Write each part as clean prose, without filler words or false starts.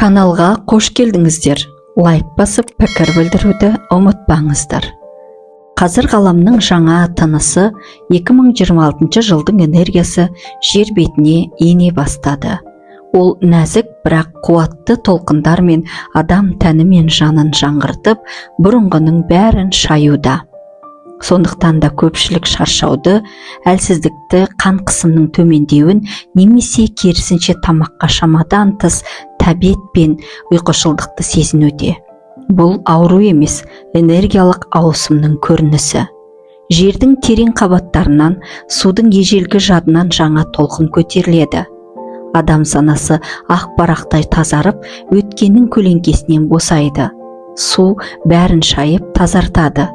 Каналға қош келдіңіздер! Лайк басып, пікір білдіруді ұмытпаңыздар. Қазір ғаламның жаңа тынысы, 2026 жылдың энергиясы жер бетіне ене бастады. Ол нәзік, бірақ қуатты толқындармен адам тәні мен жанын жаңғыртып, бұрынғының бәрін шаюда. Сондықтан да көпшілік шаршауды, әлсіздікті, қан қысымының төмендеуін немесе керісінше тамаққа шамадан тыс тәбет пен ұйқышылдықты сезінуде. Бұл ауру емес, энергиялық ауысымның көрінісі. Жердің терең қабаттарынан, судың ежелгі жадынан жаңа толқын көтеріледі. Адам санасы ақ парақтай тазарып, өткеннің көлеңкесінен босайды. Су бәрін шайып тазартады.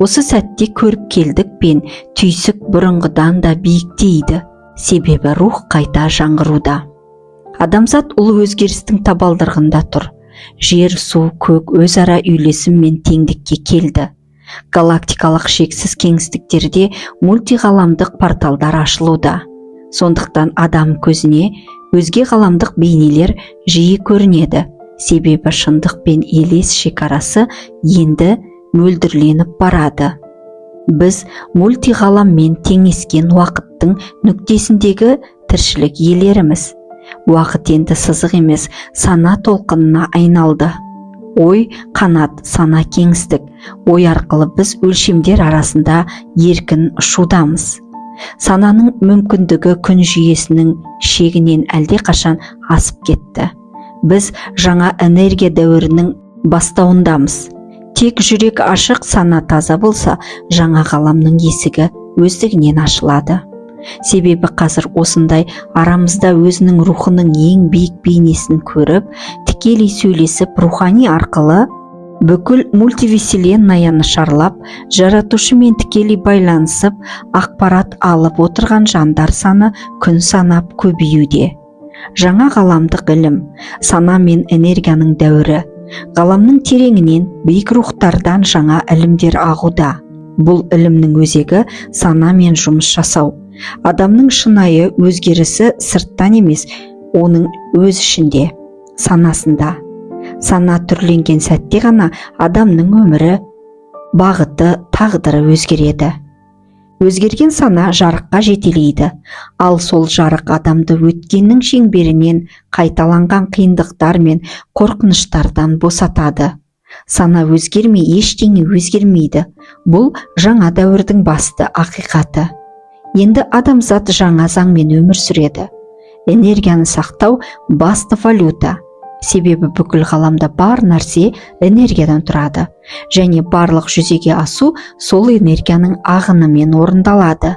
Осы сәтте көріпкелдік пен түйсік бұрынғыдан да биіктейді, себебі рух қайта жаңғыруда. Адамзат ұлы өзгерістің табалдырығында тұр. Жер, су, көк өзара үйлесім мен теңдікке келді. Галактикалық шексіз кеңістіктерде мультиғаламдық порталдар ашылуда. Сондықтан адам көзіне өзге ғаламдық бейнелер жиі көрінеді, себебі шындық пен елес шекарасы енді мөлдірленіп барады. Біз мультиғаламмен теңескен уақыттың нүктесіндегі тіршілік иелеріміз. Уақыт енді сызық емес, сана толқынына айналды. Ой — қанат, сана — кеңістік. Ой арқылы біз өлшемдер арасында еркін ұшудамыз. Сананың мүмкіндігі күн жүйесінің шегінен әлдеқашан асып кетті. Біз жаңа энергия дәуірінің бастауындамыз. Тек жүрек ашық, сана таза болса, жаңа ғаламның есігі өздігінен ашылады. Себебі қазір осындай арамызда өзінің рухының ең биік бейнесін көріп, тікелей сөйлесіп, рухани арқылы бүкіл мультивселеннаяны шарлап, жаратушымен тікелей байланысып, ақпарат алып отырған жандар саны күн санап көбеюде. Жаңа ғаламдық ілім, сана мен энергияның дәуірі. Ғаламның тереңінен, биік рухтардан жаңа ілімдер ағуда. Бұл ілімнің өзегі — санамен жұмыс жасау. Адамның шынайы өзгерісі сырттан емес, оның өз ішінде, санасында. Сана түрленген сәтте ғана адамның өмірі, бағыты, тағдыры өзгереді. Өзгерген сана жарыққа жетелейді, ал сол жарық адамды өткеннің шеңберінен, қайталанған қиындықтар мен қорқыныштардан босатады. Сана өзгермей, ештеңе өзгермейді. Бұл — жаңа дәуірдің басты ақиқаты. Енді адамзат жаңа заңмен өмір сүреді. Энергияны сақтау — басты валюта, себебі бүкіл ғаламда бар нәрсе энергиядан тұрады және барлық жүзеге асу сол энергияның ағынымен орындалады.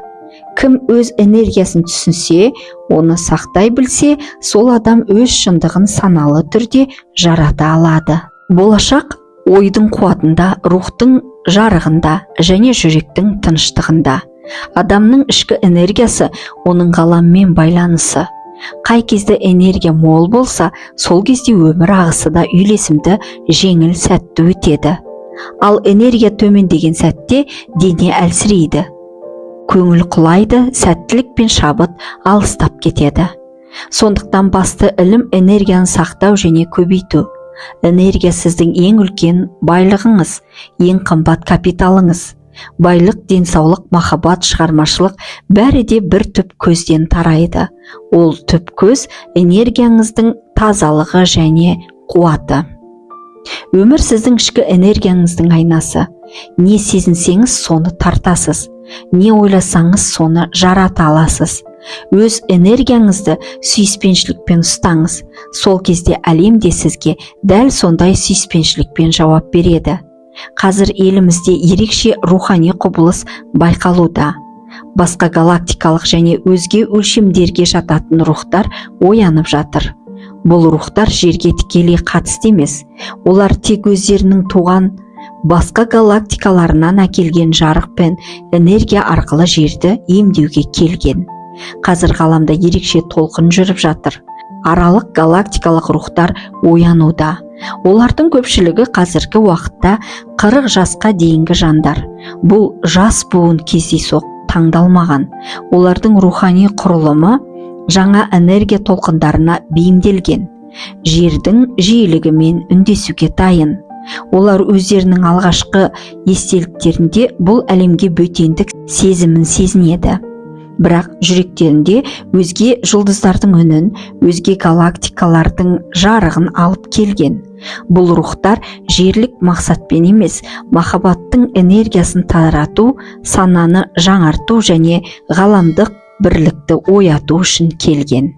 Кім өз энергиясын түсінсе, оны сақтай білсе, сол адам өз шындығын саналы түрде жарата алады. Болашақ ойдың қуатында, рухтың жарығында және жүректің тыныштығында. Адамның ішкі энергиясы — оның ғаламмен байланысы. Қай кезде энергия мол болса, сол кезде өмір ағысы да үйлесімді, жеңіл, сәтті өтеді. Ал энергия төмендеген сәтте дене әлсірейді, көңіл құлайды, сәттілік пен шабыт алыстап кетеді. Сондықтан басты ілім — энергияны сақтау және көбейту. Энергия — сіздің ең үлкен байлығыңыз, ең қымбат капиталыңыз. Байлық, денсаулық, махаббат, шығармашылық — бәрі де бір түп көзден тарайды. Ол түп көз — энергияңыздың тазалығы және қуаты. Өмір — сіздің ішкі энергияңыздың айнасы. Не сезінсеңіз, соны тартасыз, не ойласаңыз, соны жарата аласыз. Өз энергияңызды сүйіспеншілікпен ұстаңыз, сол кезде әлем де сізге дәл сондай сүйіспеншілікпен жауап береді. Қазір елімізде ерекше рухани құбылыс байқалуда. Басқа галактикалық және өзге өлшемдерге жататын рухтар оянып жатыр. Бұл рухтар жерге тікелей қатысты емес. Олар тек өздерінің туған басқа галактикаларынан әкелген жарық пен энергия арқылы жерді емдеуге келген. Қазір ғаламда ерекше толқын жүріп жатыр. Аралық галактикалық рухтар оянуда. Олардың көпшілігі қазіргі уақытта 40 жасқа дейінгі жандар. Бұл жас буын кездейсоқ таңдалмаған. Олардың рухани құрылымы жаңа энергия толқындарына бейімделген. Жердің жиілігімен үндесуге дайын. Олар өздерінің алғашқы естеліктерінде бұл әлемге бөтендік сезімін сезінеді, бірақ жүректерінде өзге жұлдыздардың үнін, өзге галактикалардың жарығын алып келген. Бұл рухтар жерлік мақсатпен емес, махаббаттың энергиясын тарату, сананы жаңарту және ғаламдық бірлікті ояту үшін келген.